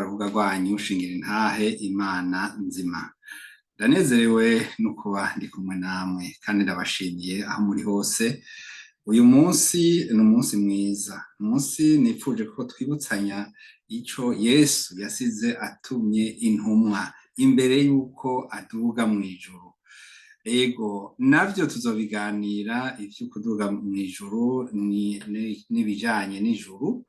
Rubuga rwanyu Shingira Intahe Imana Nzima. Ndanezerewe no kuba ndi kumwe namwe kandi ndabashimiye aho muri hose. Uyu munsi ni umunsi mwiza, umunsi nipfuje ko twibutsanya ico Yesu yasize atumye intumwa imbere yuko aduga mw'ijuru. Ego, navyo tuzobiganira ivyo kuduga mw'ijuru n'ibijanye n'ijuru.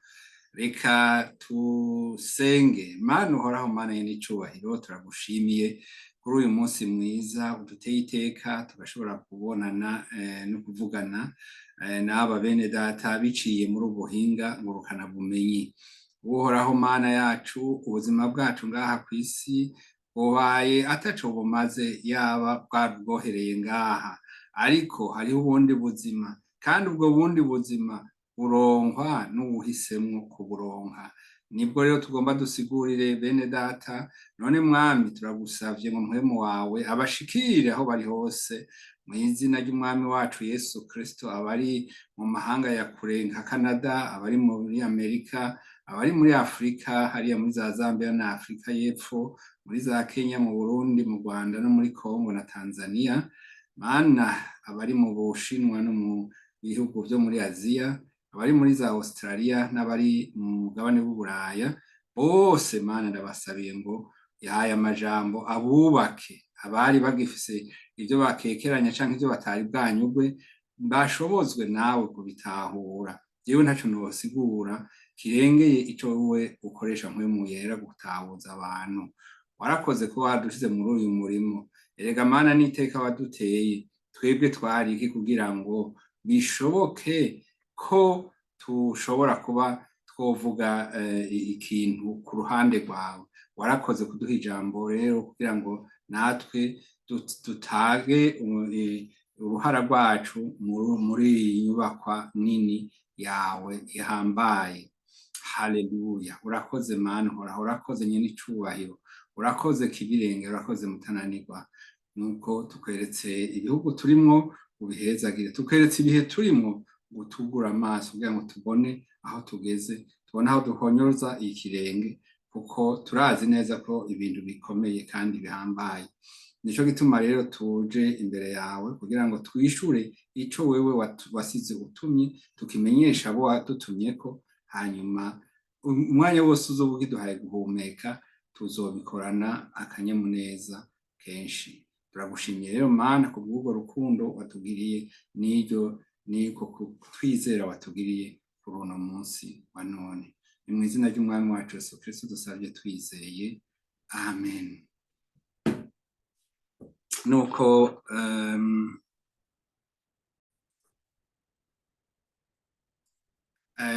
Reka tusenge. Mana Uhoraho, Mana y'icubahiro, turagushimiye kuri uyu munsi mwiza uduteye iteka tugashobora kubonana no kuvugana n'aba bene data biciye muri ubuhinga ngurukana bumenyi. Uhoraho Mana yacu, ubuzima bwacu ngaha kw'isi bubaye ataco bumaze yaba bwabwohereye ngaha, ariko hariho ubundi buzima, kandi ubwo bundi buzima buronkwa n'uwuhisemwo kuburonka. Nibwo rero tugomba dusigurire bene data. None Mwami, turagusavye ngo Mpwemu wawe abashikire aho bari hose mw'izina ry'Umwami wacu Yesu Kristo, abari mu mahanga ya kure nka Canada, abari muri Amerika, abari muri Afrika hariya muri za Zambia na Afrika y'Epfo, muri za Kenya, mu Burundi, mu Rwanda no muri Congo na Tanzania, Mana, abari mu Bushinwa no mu bihugu vyo muri Aziya, abari muri za Australia n'abari mu mugabane w'Uburaya bose. Mana, ndabasabiye ngo yahaye amajambo abubake, abari bagifise ivyo bakekeranya canke ivyo batari bwanyugwe bashobozwe nawe kubitahura. Jewe ntaco nosigura kirengeye ico wowe ukoresha Mpwemu Yera gutahuza abantu. Warakoze ko wadushize muri uyu murimo. Erega Mana, n'iteka waduteye, twebwe twari iki kugira ngo bishoboke ko tushobora kuba twovuga ikintu ku ruhande rwawe? Warakoze kuduha ijambo rero kugira ngo natwe dutage uruhara rwacu muri iyi nyubakwa nini yawe ihambaye. Haleluya! Urakoze Mana Uhoraho, urakoze nyene icubahiro, urakoze Kibirenge, urakoze Mutananirwa. Nuko tukweretse ibihugu turimwo, ubihezagire. Tukweretse ibihe turimwo, utugura amaso kugira ngo tubone aho tugeze, tubone aho duhonyoza ikirenge, kuko turazi neza ko ibintu bikomeye kandi bihambaye. Nico gituma rero tuje imbere yawe kugira ngo twishure ico wewe wasize utumye, tukimenyesha abo wadutumyeko. Hanyuma umwanya wose uzoba ukiduhaye guhumeka, tuzobikorana akanyamuneza kenshi. Turagushimiye rero Mana kubw'urwo rukundo watugiriye n'iryo niko kutwizera watugiriye kuri uno munsi wa none. Ni mu izina ry'Umwami wacu Yesu Kristo dusabye twizeye, amen. Nuko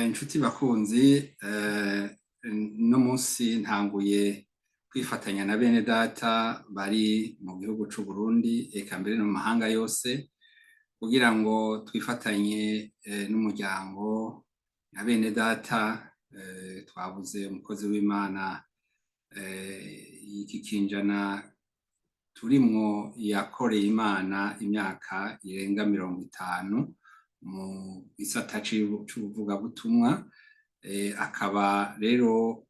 inshuti bakunzi, no munsi ntanguye kwifatanya na bene data bari mu gihugu c'u Burundi, eka mbere no mu mahanga yose, kugira ngo twifatanye n'umuryango na bene data twabuze umukozi w'Imana iki kinjana turimwo yakoreye Imana imyaka irenga 50 mu gisata c'ubuvugabutumwa, akaba rero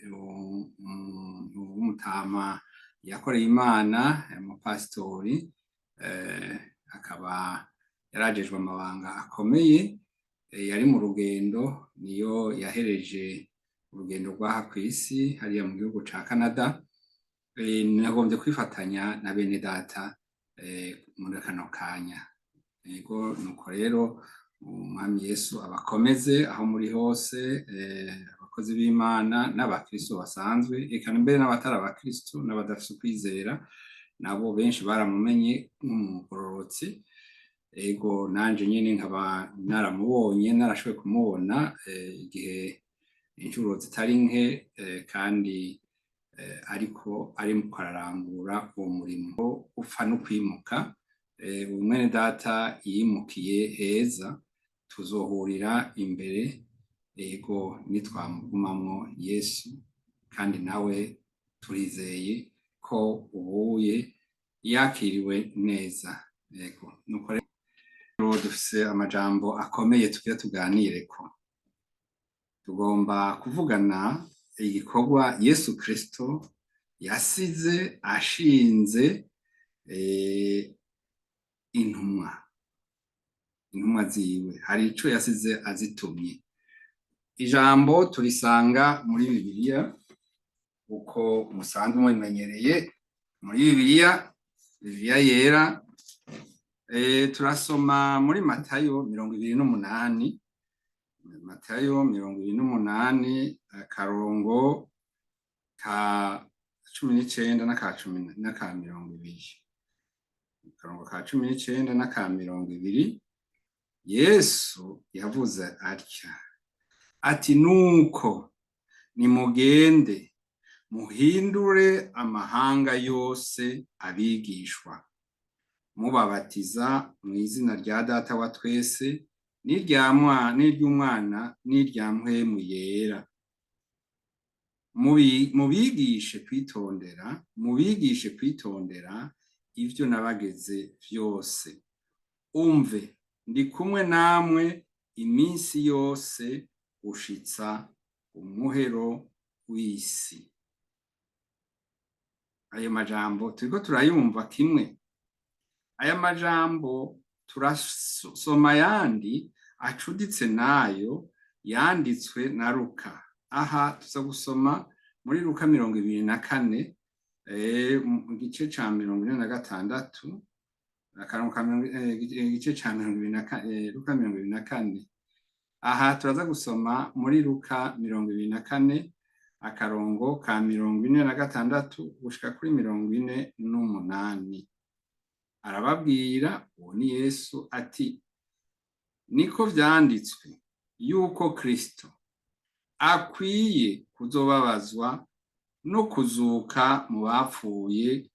umuntu w'umutama yakoreye Imana, umupasitori, akaba yarajejwe amabanga akomeye, yari mu rugendo, niyo yahereje urugendo rw'aha kw'isi hariya mu gihugu ca Canada. Nagombye kwifatanya na bene data muri kano kanya. Yego, nuko rero Umwami Yesu abakomeze aho muri hose, abakozi b'Imana n'abakristo basanzwe, eka mbere n'abatari abakristo n'abadafise ukwizera, nabo benshi baramumenye nk'umugororotsi. Ego, nanje nyene nkaba naramubonye, narashoboye kumubona igihe inshuro zitari nke, kandi ariko ariko ararangura uwo murimo upfa no kwimuka. Mwene data yimukiye heza, tuzohurira imbere. Ego, nitwamugumamwo Yesu, kandi nawe turizeye ko ubuye yakiriwe neza. Ego, nuko rero dufise amajambo akomeye tugira tuganireko. Tugomba kuvugana igikorwa Yesu Kristo yasize ashinze intumwa ziwe. Hari ico yasize azitumye. Ijambo turisanga muri Bibiliya, uko musanzwe mubimenyereye muri Bibiliya, Bibiliya Yera. Turasoma muri Matayo 28, Matayo 28, akarongo ka 19 n'aka cumi n'aka 20, akarongo ka 19 n'aka 20. Yesu yavuze atya, ati: "Nuko nimugende muhindure amahanga yose abigishwa, mubabatiza mu izina rya Data wa twese n'iry'Umwana n'irya Mpwemu Yera, mubigishe kwitondera ivyo nabageze vyose. Umve, ndi kumwe namwe iminsi yose gushitsa umuhero w'isi." Ayo majambo turiko turayumva kimwe? Aya majambo turasoma ayandi acuditse nayo yanditswe na Luka. Aha tuza gusoma muri Luka 24, mu gice ca 46, akarongo ka igice ca 24, Luka 24. Aha turaza gusoma muri Luka 24, akarongo ka 46 gushika kuri 48. Arababwira, uwo ni Yesu, ati: "Niko vyanditswe yuko Kristo akwiye kuzobabazwa no kuzuka mu bapfuye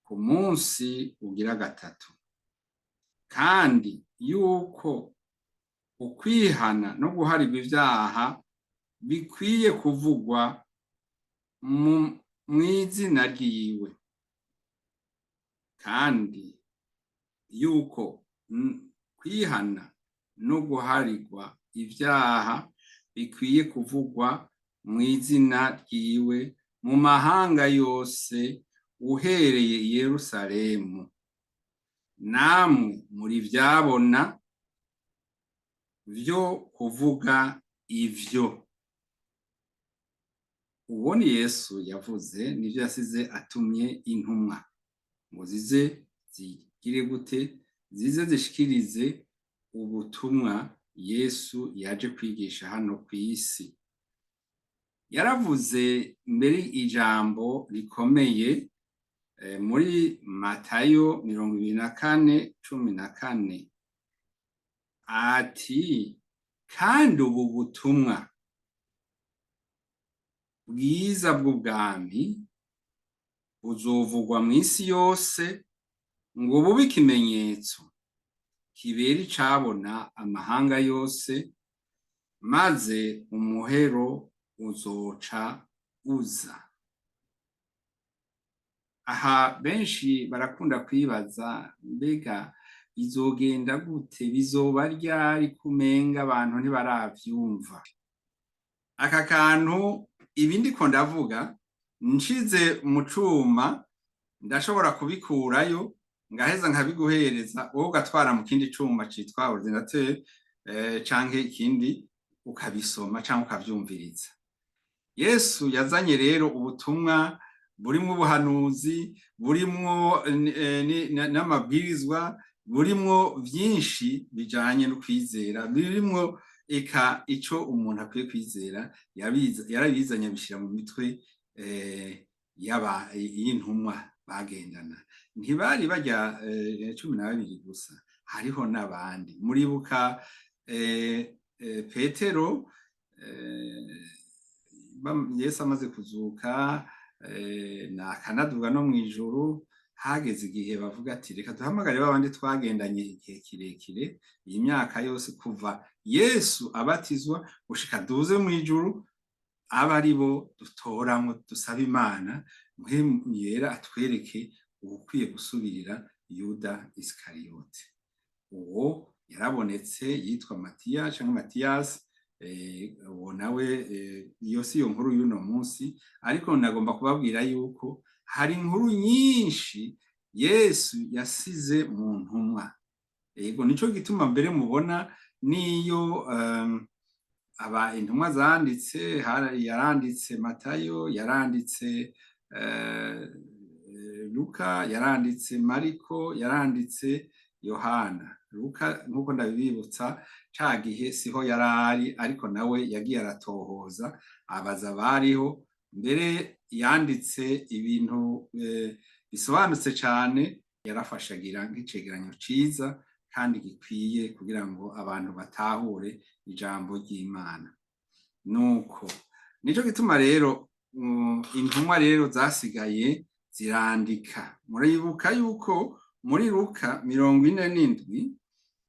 ku munsi ugira gatatu, kandi yuko ukwihana no guharirwa ivyaha bikwiye kuvugwa mw'izina ryiwe, kandi yuko kwihana no guharirwa ivyaha bikwiye kuvugwa mw'izina ryiwe mu mahanga yose, uhereye i Yerusalemu. Namwe muri vyabona vyo kuvuga ivyo." Uwo ni Yesu yavuze, nivyo yasize atumye intumwa ngo zize zigire gute? Zize zishikirize ubutumwa Yesu yaje kwigisha hano kw'isi. Yaravuze mbere ijambo rikomeye muri Matayo 24:14, ati: "Kandi ubu butumwa bwiza bw'ubwami buzovugwa mw'isi yose ngo bube ikimenyetso kibera icabona amahanga yose, maze umuhero uzoca uza." Aha benshi barakunda kwibaza: mbega bizogenda gute, bizoba ryari, kumenga abantu ntibaravyumva? Aka kantu, ibi ndiko ndavuga, nshize mu cuma ndashobora kubikurayo, ngaheza nkabiguhereza, wowe ugatwara mu kindi cuma citwa ordinateur canke ikindi, ukabisoma canke ukavyumviriza. Yesu yazanye rero ubutumwa burimwo ubuhanuzi, burimwo n'amabwirizwa, burimwo vyinshi bijanye no kwizera, birimwo eka ico umuntu akwiye kwizera. Yarabizanye, abishira mu mitwe y'intumwa bagendana. Ntibari barya 12 gusa, hariho n'abandi. Muribuka Petero, Yesu amaze kuzuka akanaduga no mw'ijuru, hageze igihe bavuga ati: "Reka duhamagare babandi twagendanye igihe kirekire, iyi myaka yose kuva Yesu abatizwa gushika duze mw'ijuru, abe ari bo dutoramwo, dusaba Imana Mpwemu Yera atwereke uwukwiye gusubirira Yuda Isikariyoti." Uwo yarabonetse, yitwa Matiya canke Matiyasi. Uwo nawe, iyo si yo nkuru y'uno munsi, ariko nagomba kubabwira yuko hari inkuru nyinshi Yesu yasize mu ntumwa. Yego, nico gituma mbere mubona niyo aba intumwa zanditse, yaranditse Matayo, yaranditse Luka, yaranditse Mariko, yaranditse Yohana. Luka, nk'uko ndabibibutsa, ca gihe siho yarari, ariko nawe yagiye aratohoza, abaza abariho. Mbere yanditse ibintu bisobanutse cane, yarafashagira nk'icegeranyo ciza kandi gikwiye kugira ngo abantu batahure ijambo ry'Imana. Nuko nico gituma rero intumwa rero zasigaye zirandika. Muribuka yuko muri Luka 47,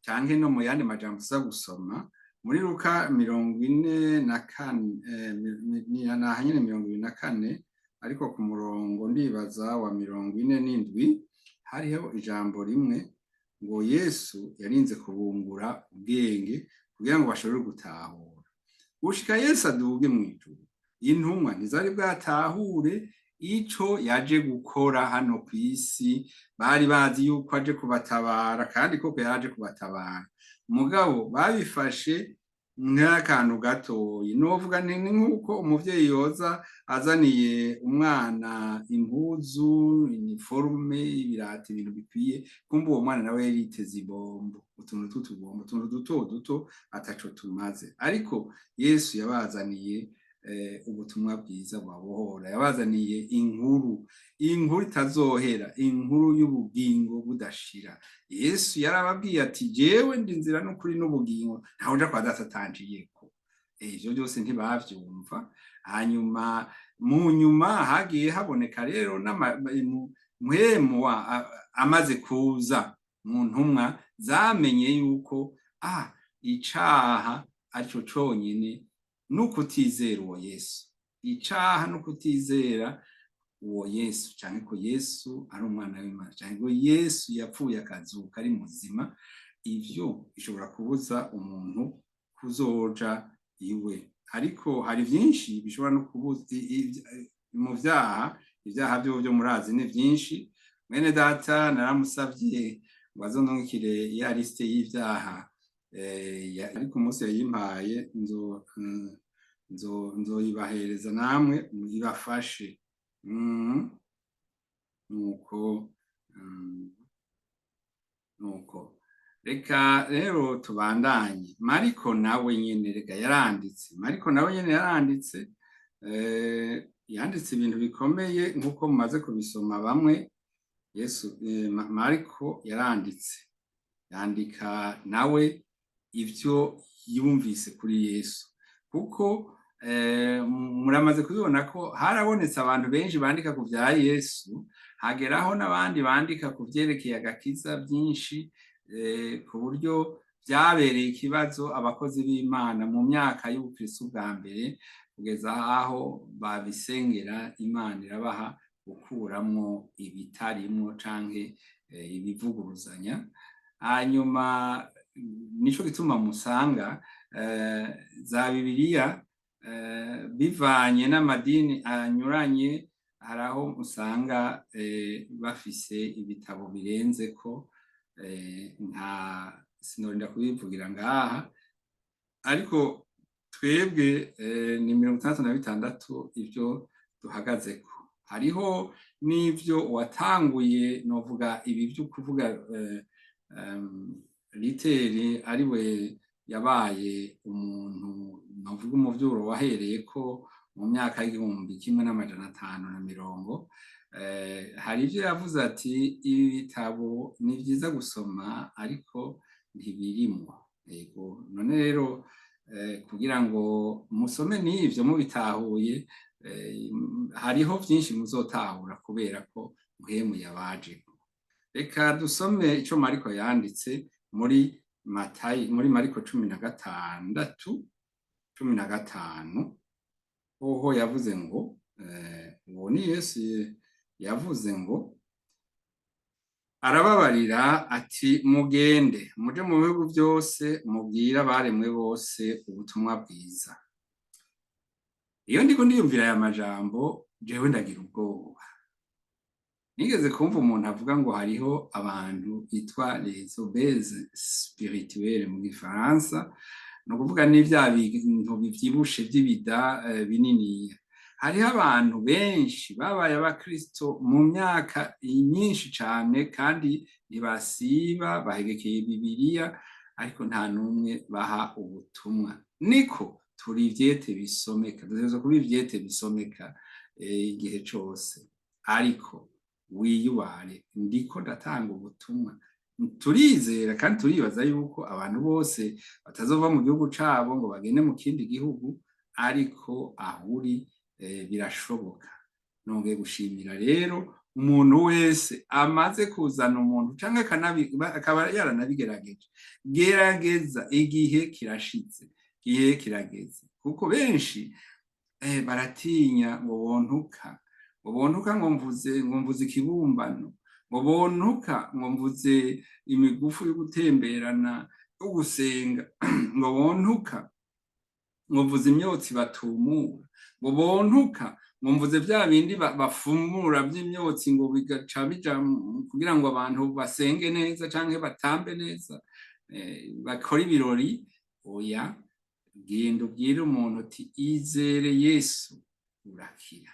canke no mu yandi majambo tuza gusoma muri Luka 44, naha nyene 24, ariko ku murongo ndibaza wa 47, hariho ijambo rimwe ngo Yesu yarinze kubungura ubwenge kugira ngo bashobore gutahura. Gushika Yesu aduge mw'ijuru, intumwa ntizari bwatahure ico yaje gukora hano kw'isi. Bari bazi yuko aje kubatabara, kandi koko yaraje kubatabara, mugabo babifashe nk'akantu gatoyi. Novuga nti ni nk'uko umuvyeyi yoza azaniye umwana impuzu, uniforme, ibirato, ibintu bikwiye. Kumva uwo mwana nawe yari yiteze ibombo, utuntu tw'utubombo, utuntu duto duto ataco tumaze. Ariko Yesu yabazaniye ubutumwa bwiza bubabohora, yabazaniye inkuru, inkuru itazohera, inkuru y'ubugingo budashira. Yesu yarababwiye ati: "Jewe ndi inzira n'ukuri n'ubugingo, ntawe uja kwa Data atanciyeko." Ivyo byose ntibavyumva. Hanyuma mu nyuma hagiye haboneka rero Mpwemu amaze kuza mu ntumwa, zamenye yuko icaha arico conyene n'ukutizera uwo Yesu, icaha n'ukutizera uwo Yesu, canke ko Yesu ari umwana w'Imana, canke ko Yesu yapfuye akazuka ari muzima. Ivyo bishobora kubuza umuntu kuzoja iwe. Ariko hari vyinshi bishobora no kubuza mu vyaha. Ivyaha vyo murazi ni vyinshi. Mwene data naramusavye ngo azondungikire ya liste y'ivyaha, ariko umunsi yayimpaye nzoyibahereza namwe ibafashe. Nuko nuko reka rero tubandanye. Mariko nawe nyene reka yaranditse, Mariko nawe nyene yaranditse, yanditse ibintu bikomeye nk'uko mumaze kubisoma bamwe. Yesu, Mariko yaranditse, yandika nawe ivyo yumvise kuri Yesu, kuko muramaze kubibona ko harabonetse abantu benshi bandika ku vya Yesu, hageraho n'abandi bandika ku vyerekeye agakiza byinshi, ku buryo vyabereye ikibazo abakozi b'Imana mu myaka y'ubukristo bwa mbere, kugeza aho babisengera, Imana irabaha gukuramwo ibitarimwo canke ibivuguruzanya. Hanyuma nico gituma musanga za Bibiliya bivanye n'amadini anyuranye, hari aho usanga bafise ibitabo birenzeko. Nta sinorinda kubivugira ngaha, ariko twebwe ni 66 ivyo duhagazeko. Hariho n'ivyo watanguye, novuga ibi vyo kuvuga Riteri, ariwe yabaye umuntu novuga umuvyuro wahereyeko mu myaka y'1570. Hari ivyo yavuze ati: "Ibi bitabo ni vyiza gusoma, ariko ntibirimwo." Yego, none rero kugira ngo musome n'ivyo mubitahuye, hariho vyinshi muzotahura kubera ko Mpwemu yabajeko. Reka dusome ico Mariko yanditse muri Matayi, muri Mariko 16, 15. Hoho yavuze ngo, uwo ni Yesu yavuze ngo: Arababarira ati: "Mugende muje mu bihugu byose, mubwire abaremwe bose ubutumwa bwiza." Iyo ndiko ndiyumvira aya majambo, jewe ndagira ubwoba. Nigeze kumva umuntu avuga ngo hariho abantu bitwa les obèses spirituels mu gifaransa, ni ukuvuga ni vya bintu bivyibushe vy'ibida bininiya. Hariho abantu benshi babaye abakristo mu myaka myinshi cane, kandi ntibasiba, bahegekeye Bibiliya, ariko nta n'umwe baha ubutumwa. Niko turi ivyete bisomeka, dutegerezwa kuba ivyete bisomeka igihe cose. Ariko wiyubare, ndiko ndatanga ubutumwa. Turizera kandi turibaza yuko abantu bose batazova mu gihugu cabo ngo bagende mu kindi gihugu, ariko ahuri birashoboka. Nongeye gushimira rero umuntu wese amaze kuzana umuntu canke akaba yaranabigerageje. Gerageza, igihe kirashitse, igihe kirageze, kuko benshi baratinya ngo bontuka, ngo bontuka, ngo mvuze ikibumbano, ngo bontuka, ngo mvuze imigufu yo gutemberana, yo gusenga, ngo bontuka, ngo mvuze imyotsi batumura, ngo bontuka, ngo mvuze vya bindi bafumura vy'imyotsi, ngo bigaca bija kugira ngo abantu basenge neza canke batambe neza, bakore ibirori. Oya, genda ubwire umuntu uti: "Izere Yesu, urakira."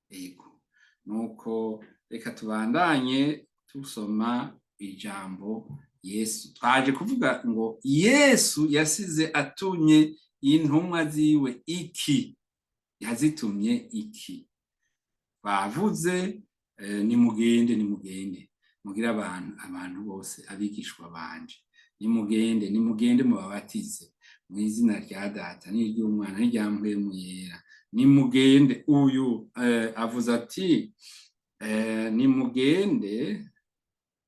Ego, nuko reka tubandanye tusoma ijambo Yesu. Twaje kuvuga ngo Yesu yasize atumye intumwa ziwe iki? Yazitumye iki? Bavuze nimugende, nimugende mugire abantu bose abigishwa banje, nimugende, nimugende mubabatize mu izina rya Data n'iry'Umwana n'irya Mpwemu Yera, nimugende. Uyu avuze ati nimugende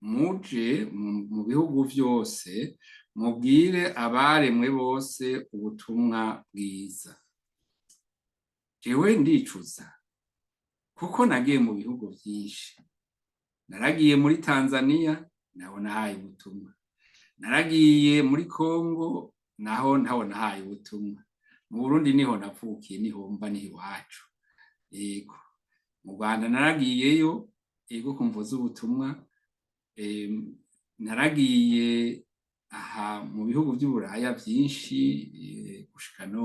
muje mu bihugu vyose, mubwire abaremwe bose ubutumwa bwiza. Jewe ndicuza kuko nagiye mu bihugu vyinshi. Naragiye muri Tanzania, naho nahaye ubutumwa. Naragiye muri Congo, naho ntaho nahaye ubutumwa. Mu Burundi niho navukiye, niho mba, niho iwacu. Yego, mu Rwanda naragiyeyo, yego, kumvo z'ubutumwa. Naragiye aha mu bihugu vy'Uburaya vyinshi, gushika no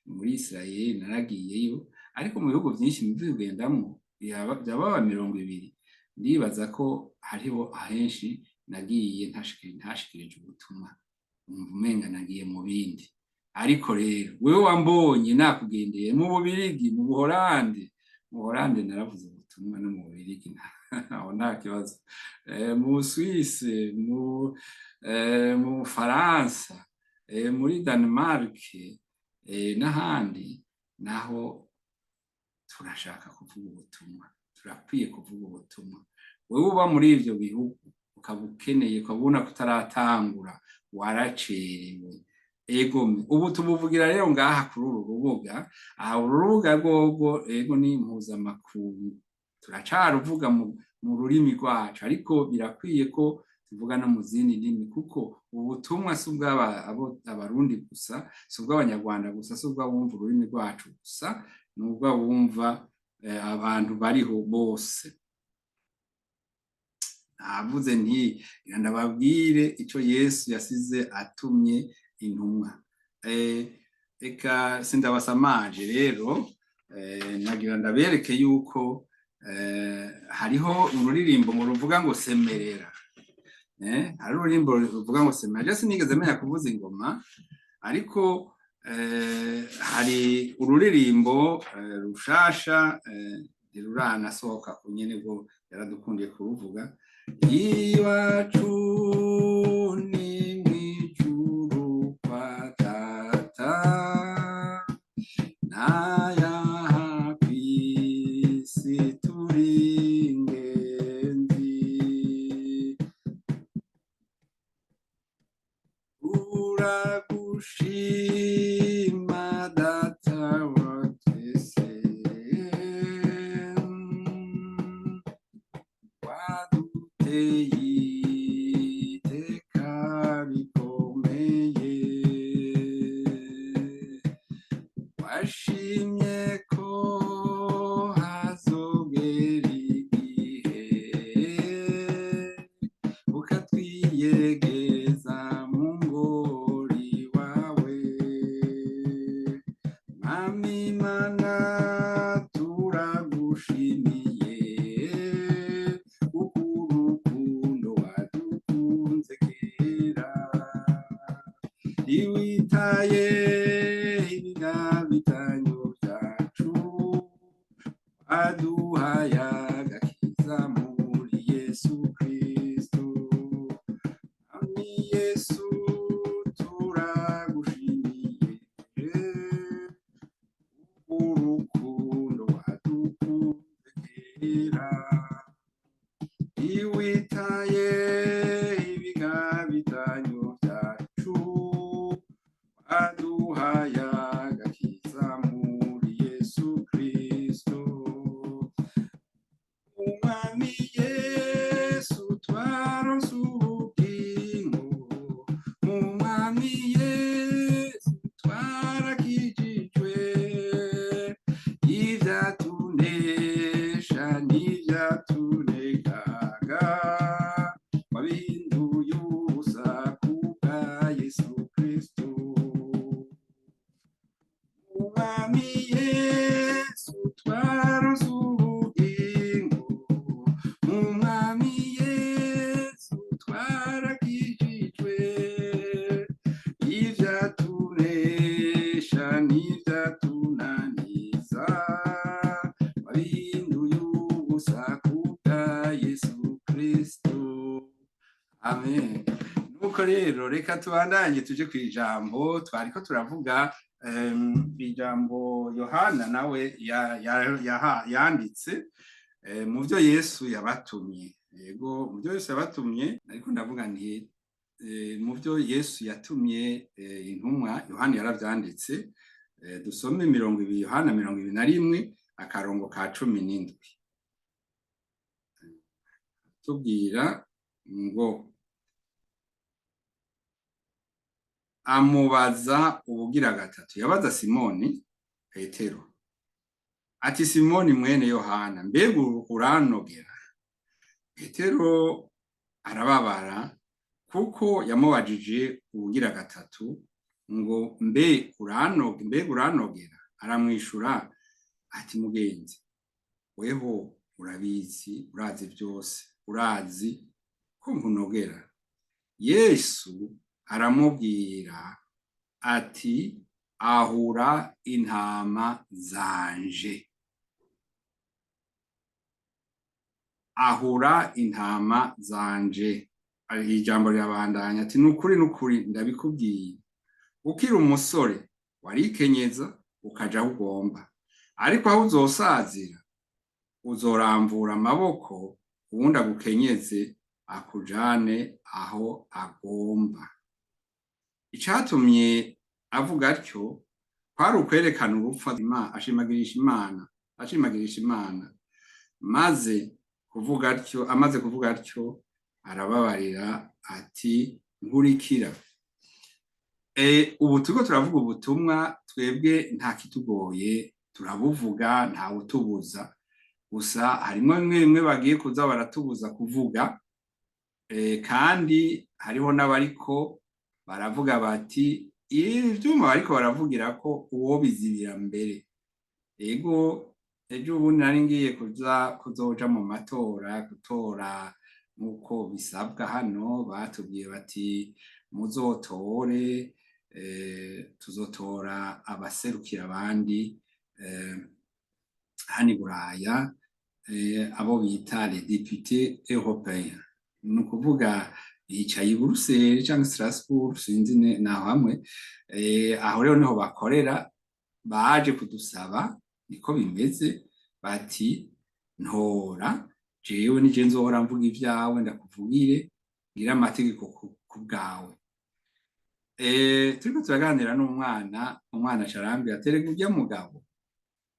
muri Israel naragiyeyo. Ariko mu bihugu vyinshi muzi kugendamwo vyababa 20, ndibaza ko hariho ahenshi nagiye ntashikirije ubutumwa, numva umenga nagiye mu bindi. Ariko rero wewe wambonye nakugendeye mu Bubirigi, mu Buholande, mu Buholande naravuze ubutumwa, no mu Bubirigi aho nta kibazo, mu Suisse, mu Bufaransa, muri Denmark n'ahandi naho turashaka kuvuga ubutumwa, turakwiye kuvuga ubutumwa. Wewe uba muri ivyo bihugu ukaba ukeneye, ukaba ubona ko utaratangura, waracerewe. Egome, ubu tubuvugira rero ngaha kuri uru rubuga. Aha uru rubuga rworwo, ego, ni impuzamakungu, turacaruvuga mu rurimi rwacu, ariko birakwiye ko tuvuga no mu zindi ndimi, kuko ubutumwa si ubw'Abarundi gusa, si ubw'Abanyarwanda gusa, si ubw'abumva ururimi rwacu gusa, ni ubw'abumva abantu bariho bose. Navuze nti ndababwire ico Yesu yasize atumye intumwa. Reka sindabasamaje rero, nagira ndabereke yuko hariho ururirimbo ngo ruvuga ngo "Semerera". Hari ururirimbo ruvuga ngo "Semerera". Je sinigeze menya kuvuza ingoma, ariko hari ururirimbo rushasha, ntiruranasohoka ku nyene bwo yaradukundiye kuruvuga: "Iwacu ni mw'ijuru kwa Data, n'ayaha kw'isi turi ingenzi. Turagushima Data wa twese, Waduteye iteka rikomeye, washimye ko hazogera igihe ukatwiyegeza mu ngori wawe. Mwami Mana, turagushimiye kuko urukundo wadukunze kera. Ntiwitaye ibigabitanyo byacu, waduhaye agakiza muri Yesu Kristo. Mwami Yesu, turagushimiye urukundo wadukunze kera. Ntiwitaye ibigabitanyo byacu, waduhaye agakiza muri Yesu Kristo. Umwami Yesu twaronse ubugingo, mu Mwami Yesu twarakijijwe, ivyatunesha n'ivyatunegaga wabihinduye ubusa kubwa Yesu Kristo. Umwami Yesu twaronse ubugingo, mu Mwami Yesu twarakijijwe, ivyatunesha n'ivyatunaniza wabihinduye ubusa kubwa Yesu Kristo. Amen. Nuko rero reka tubandanye tuje ku ijambo twariko turavuga, ijambo Yohana nawe yanditse mu byo Yesu yabatumye. Yego, mu byo Yesu yabatumye, ariko ndavuga nti mu byo Yesu yatumye intumwa, Yohana yaravyanditse. Dusome 20, Yohana 21, akarongo ka 17, tubwira ngo: Amubaza ubugira gatatu, yabaza Simoni Petero ati: "Simoni mwene Yohana, mbega uranogera?" Petero arababara kuko yamubajije ubugira gatatu ngo: "Mbe uranoge, mbega uranogera?" Aramwishura ati: "Mugenzi, weho urabizi, urazi byose, urazi ko nkunogera." Yesu aramubwira ati: "Ahura intama zanje, ahura intama zanje." Ijambo rirabandanya ati: "Nukuri, nukuri, ndabikubwiye, ukiri umusore warikenyeza ukaja aho ugomba, ariko aho uzosazira uzoramvura amaboko, uwundi agukenyeze akujane aho agomba." Icatumye avuga atyo kwari ukwerekana urupfu, ashimagirisha Imana, ashimagirisha Imana. Maze kuvuga atyo, amaze kuvuga atyo, arababarira ati: "Nkurikira." Ubu turiko turavuga ubutumwa, twebwe nta kitugoye, turabuvuga, nta wutubuza. Gusa harimwo bimwe bimwe bagiye kuza baratubuza kuvuga, kandi hariho n'abariko baravuga bati ibi vyuma bariko baravugira ko uwo bizibira mbere. Ego, ejo ubundi nari ngiye kuza kuzoja mu matora gutora nk'uko bisabwa hano. Batubwiye bati: "Muzotore, tuzotora abaserukira abandi hano i Buraya, abo bita les députés européens." Ni ukuvuga yicaye i Buruseli canke Strasbourg, sinzi naho hamwe. Aho rero niho bakorera. Baje kudusaba, niko bimeze, bati: "Ntora jewe, nije nzohora mvuga ivyawe, ndakuvugire, ngira amategeko ku bwawe." Turiko turaganira n'umwana, umwana aca arambwira ati: "Erega urya mugabo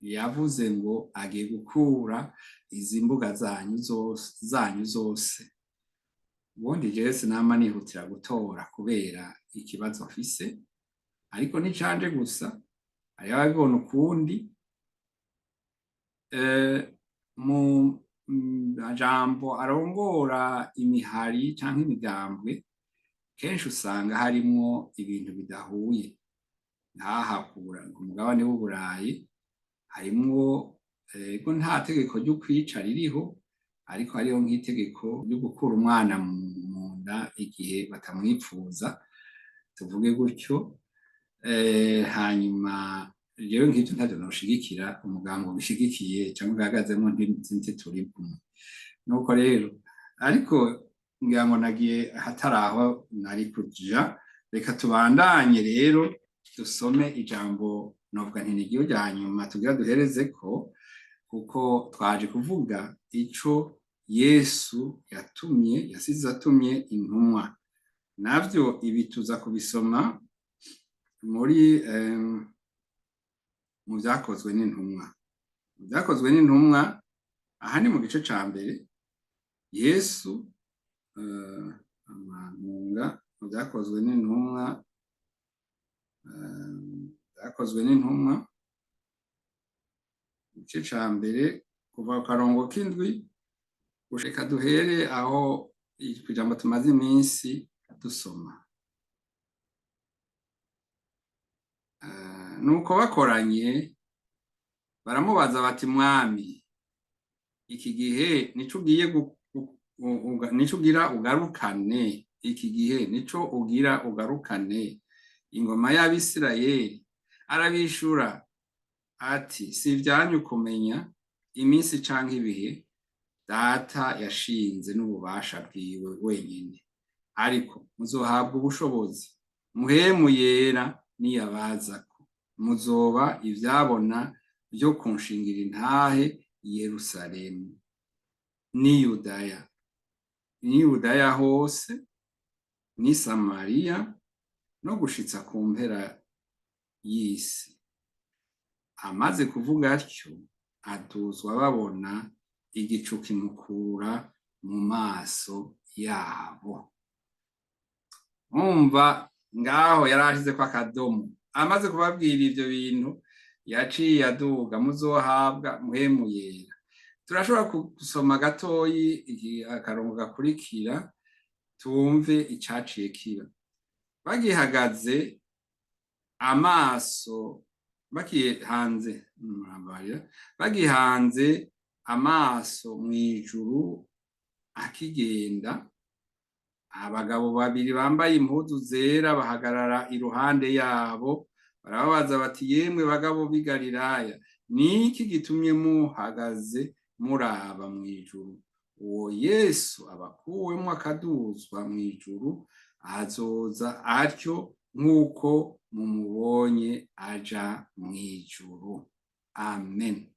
yavuze ngo agiye gukura izi mbuga zanyu zose, zanyu zose." Ubundi jewe sinama nihutira gutora kubera ikibazo mfise, ariko nticanje gusa, hariho ababibona ukundi. Mu majambo arongora imihari canke imigambwe, kenshi usanga harimwo ibintu bidahuye. Nkaha ku mugabane w'Uburayi harimwo, ego, nta tegeko ryo kwica ririho, ariko hariho nk'itegeko ryo gukura umwana mu nda igihe batamwipfuza, tuvuge gutyo. Hanyuma jewe nk'ivyo ntavyo noshigikira, umugambwe ubishigikiye canke ubihagazemwo nti turi kumwe. Nuko rero, ariko ngira ngo nagiye ahatari aho nari kuja. Reka tubandanye rero, dusome ijambo novuga nti niryo rya nyuma tugira duherezeko, kuko twaje kuvuga ico Yesu yatumye, yasize atumye intumwa. Navyo ibi tuza kubisoma muri mu Vyakozwe n'Intumwa. Mu Vyakozwe n'Intumwa, aha ni mu gice ca mbere. Yesu, amantunga, mu Vyakozwe n'Intumwa, Vyakozwe n'Intumwa igice ca mbere, kuva ku karongo k'indwi. Reka duhere aho kw'ijambo tumaze iminsi dusoma. Nuko bakoranye baramubaza bati: "Mwami, iki gihe nico ugiye, nico ugira ugarukane, iki gihe nico ugira ugarukane ingoma y'Abisirayeli?" Arabishura ati: "Si ivyanyu kumenya iminsi canke ibihe Data yashinze n'ububasha bwiwe wenyene, ariko muzohabwa ubushobozi Mpwemu Yera niyabazako, muzoba ivyabona vyo kunshingira intahe i Yerusalemu n'i Yudaya hose n'i Samariya no gushitsa ku mpera y'isi." Amaze kuvuga atyo, aduzwa babona, igicu kimukura mu maso yabo. Mwumva ngaho yari ashizeko akadomo. Amaze kubabwira ivyo bintu, yaciye aduga. Muzohabwa Mpwemu Yera. Turashobora gusoma gatoyi akarongo gakurikira, tumve icaciye kiba. Bagihagaze amaso bagihanze, bagihanze amaso mw'ijuru akigenda, abagabo babiri bambaye impuzu zera bahagarara iruhande yabo, barababaza bati: "Yemwe bagabo b'i Galilaya, niki gitumye muhagaze muraba mw'ijuru? Uwo Yesu abakuwemwo akaduzwa mw'ijuru azoza atyo nk'uko mumubonye aja mw'ijuru." Amen.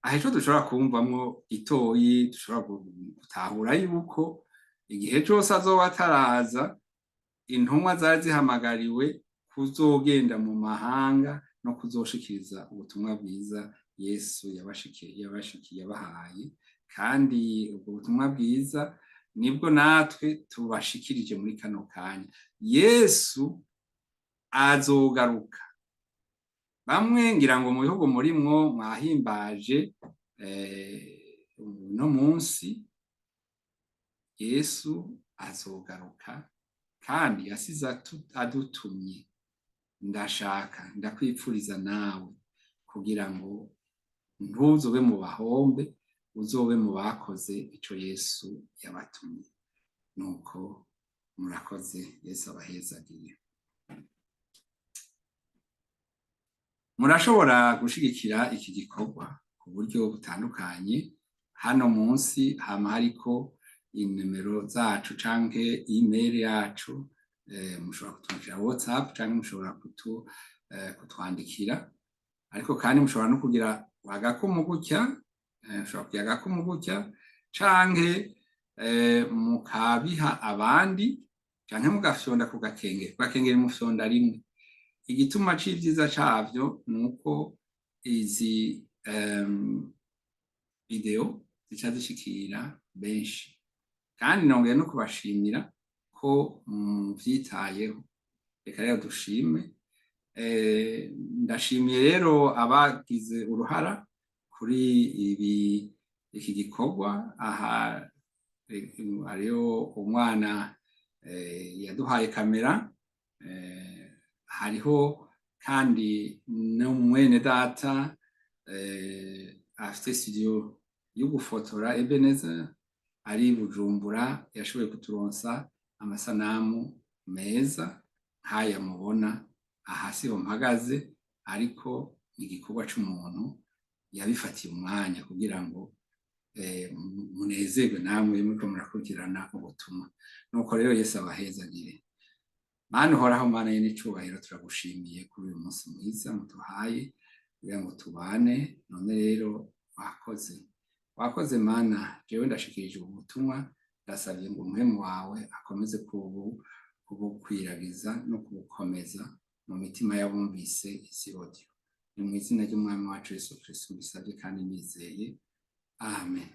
Aha ico dushobora kumvamwo gitoyi, dushobora gutahura yuko igihe cose azoba ataraza, intumwa zari zihamagariwe kuzogenda mu mahanga no kuzoshikiriza ubutumwa bwiza Yesu yabashikiye, yabahaye. Kandi ubwo butumwa bwiza nibwo natwe tubashikirije muri kano kanya. Yesu azogaruka. Bamwe ngira ngo mu bihugu murimwo mwahimbaje uno munsi. Yesu azogaruka kandi yasize adutumye. Ndashaka ndakwipfuriza nawe kugira ngo ntuzobe mu bahombe, uzobe mu bakoze ico Yesu yabatumye. Nuko murakoze, Yesu abahezagiye. Murashobora gushigikira iki gikorwa ku buryo butandukanye. Hano munsi hama hariko inimero zacu canke email yacu. Mushobora kutwandikira WhatsApp canke mushobora kutwandikira, ariko kandi mushobora no kugira agakumu gutya, mushobora kugira agakumu gutya canke mukabiha abandi, canke mugafyonda ku gakengeri. Ku gakengeri mufyonda rimwe. Igituma c'ivyiza cavyo nuko izi video zica zishikira benshi. Kandi nongeye no kubashimira ko muvyitayeho. Reka rero dushime. Ndashimiye rero abagize uruhara kuri iki gikorwa. Aha hariho umwana yaduhaye kamera, hariho kandi n'umwene data afite studio yo gufotora, Ebenezer, ari Bujumbura, yashoboye kuturonsa amasanamu meza nk'aya mubona. Aha siho mpagaze, ariko igikorwa c'umuntu yabifatiye umwanya kugira ngo munezerwe namwe muriko murakurikirana ubutumwa. Nuko rero Yesu abahezagire. Mana uhoraho, Mana y'icubahiro, turagushimiye kuri uyu munsi mwiza muduhaye kugira ngo tubane. None rero wakoze, wakoze Mana. Jewe ndashikirije ubu butumwa, ndasabye ngo umuhemu wawe akomeze kubukwiragiza no kubukomeza mu mitima y'abumvise izi audio. Ni mu izina ry'Umwami wacu Yesu Kristo mbisabye kandi nizeye, amen.